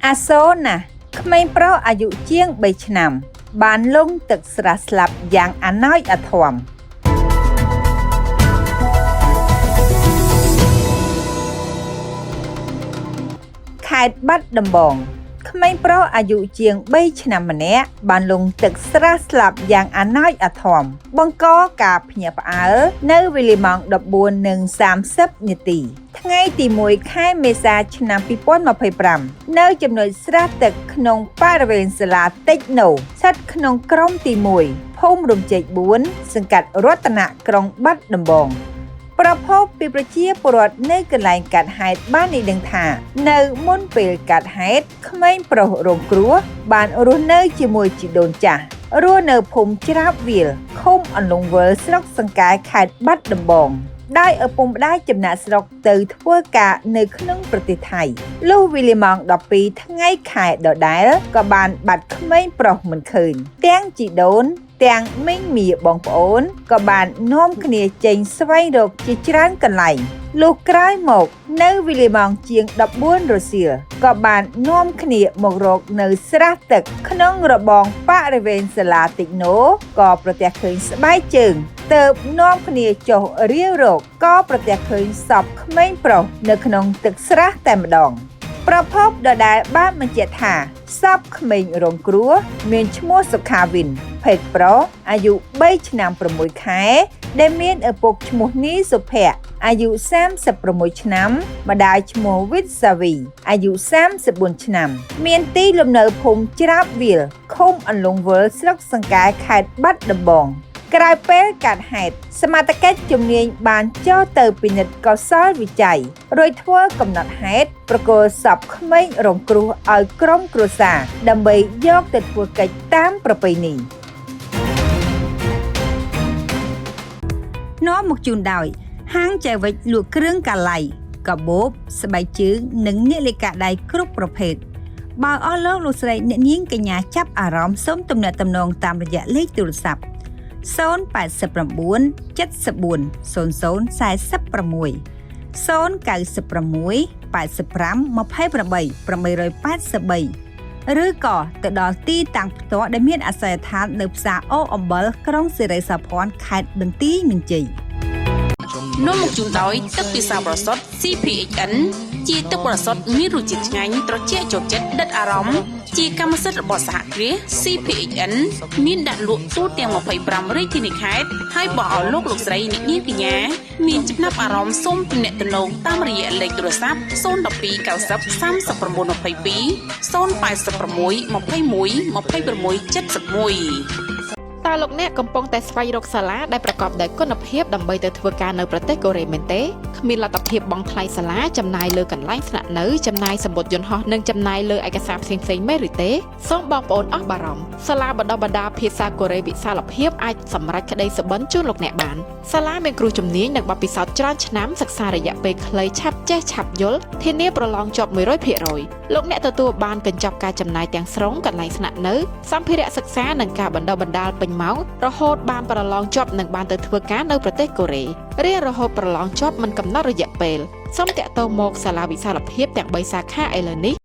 អាសូរណាស់ក្មេងប្រុសអាយុជាង3ឆ្នាំ បានលង់ទឹកស្រះស្លាប់យ៉ាងអាណោចអាធមខេត្តបាត់ដំបងក្មេងប្រុសអាយុជាង3ឆ្នាំម្នាក់បានលង់ទឹកស្រះស្លាប់យ៉ាងអាណោចអាធមបង្កការភ្ញាក់ផ្អើលនៅវេលាម៉ោង14:30នាទីថ្ងៃទី1ខែមេសាឆ្នាំ2025នៅចំណុចស្រះទឹកក្នុងបរិវេណសាលាតិចណូស្ថិតក្នុងក្រុមទី1ភូមិរំជែក4សង្កាត់រតនៈក្រុងបាត់ដំបងប្រភពពីប្រជាពលរដ្ឋនៅកន្លែងកាត់ហេតុបាននេះដឹងថានៅមុនពេលកាត់ហេតុក្មេងប្រុសរងគ្រោះបានរស់នៅជាមួយជីដូនចាស់រស់នៅភូមិច្រាបវាលឃុំអន្លង់វិលស្រុកសង្កែខេត្តបាត់ដំបងដោយឪពុកម្ដាយចំណាកស្រុកទៅធ្វើការនៅក្នុងប្រទេសថៃលុះវេលាម៉ោង12ថ្ងៃខែដដែលក៏បានបាត់ក្មេងប្រុសមិនឃើញទាំងជីដូនទាំងមីងមាបងប្អូនក៏បាននាំគ្នាចេញស្វែងរកជាច្រើនកន្លែងលុះក្រោយមកនៅវេលាម៉ោងជាង14រសៀលក៏បាននាំគ្នាមករកនៅស្រះទឹកក្នុងរបងបរិវេណសាលាតិចណូក៏ប្រទះឃើញស្បែកជើងទៅនាំគ្នាចុះរាវរកក៏ប្រទះឃើញសពក្មេងប្រុសនៅក្នុងទឹកស្រះតែម្ដងប្រភពដដែលបានបញ្ជាក់ថាសពក្មេងរងគ្រោះមានឈ្មោះសុខាវិនភេទប្រុសអាយុ3ឆ្នាំ6ខែដែលមានឪពុកឈ្មោះនីសុភ័ក្រអាយុ36ឆ្នាំម្ដាយឈ្មោះវិទ្សាវីអាយុ34ឆ្នាំមានទីលំនៅភូមិច្រាបវាលឃុំអន្លង់វិលស្រុកសង្កែខេត្តបាត់ដំបងក្រោយពេលកាត់ហេតុសមត្ថកិច្ចជំនាញបានចុះទៅពិនិត្យកោសលវិច័យរួចធ្វើកំណត់ហេតុប្រគល់សពក្មេងរងគ្រោះឲ្យក្រុមគ្រួសារដើម្បីយកទៅធ្វើកិច្ចតាមប្រពៃណីនាំមកជូនដោយហាងចែវិចលក់គ្រឿងកាឡៃកាបូបស្បែកជើងនិងនាឡិកាដៃគ្រប់ប្រភេទបើអស់លោកលោកស្រីអ្នកនាងកញ្ញាចាប់អារម្មណ៍សូមទំនាក់ទំនងតាមរយៈលេខទូរស័ព្ទ089 74 00 46 096 85 28 883ឬក៏ទៅដល់ទីតាំងផ្ទាល់ដែលមានអាសយដ្ឋាននៅផ្សារអូអំបិលក្រុងសិរីសោភ័ណ្ឌខេត្តបន្ទាយមានជ័យនាំមកជូនដោយទឹកពិសាបរិសុទ្ធ CPHN ជាទឹកបរិសុទ្ធមានរសជាតិឆ្ងាញ់ត្រជាក់ចូលចិត្តដិតអារម្មណ៍ជាកម្មសិទ្ធិរបស់សហគ្រាស CPHN មានដាក់លក់ទូទាំង25រាជធានីខេត្តហើយបើអស់លោកលោកស្រីអ្នកនាងកញ្ញាមានចំណាប់អារម្មណ៍សូមទំនាក់ទំនងតាមរយៈលេខទូរស័ព្ទ012 90 39 22 086 21 26 71តើលោកអ្នកកំពុងតែស្វែងរកសាលាដែលប្រកបដោយគុណភាពដើម្បីទៅធ្វើការនៅប្រទេសកូរ៉េមែនទេគ្មានលទ្ធភាពបង់ថ្លៃសាលាចំណាយលើកន្លែងស្នាក់នៅចំណាយសម្បត្តិយន្តហោះនិងចំណាយលើឯកសារផ្សេងៗមែនឬទេសូមបងប្អូនអស់បារម្ភសាលាបណ្ដុះបណ្ដាលភាសាកូរ៉េវិសាលភាពអាចសម្រេចក្តីសុបិនជូនលោកអ្នកបានសាលាមានគ្រូជំនាញនិងបទពិសោធន៍ច្រើនឆ្នាំសិក្សារយៈពេលខ្លីឆាប់ចេះឆាប់យល់ធានាប្រឡងជាប់ 100% លោកអ្នកទទួលបានកញ្ចប់ការចំណាយទាំងស្រុងកន្លែងស្នាក់នៅសម្ភារៈសិក្សានិងការបណ្ដុះបណ្ដាលពេញម៉ោងរហូតបានប្រឡងជាប់និងបានទៅធ្វើការនៅប្រទេសកូរ៉េរៀនរហូតប្រឡងជាប់មិនកំណត់រយៈពេលសូមតាក់ទងមកសាលាវិសាលភាពទាំង3សាខាឥឡូវនេះ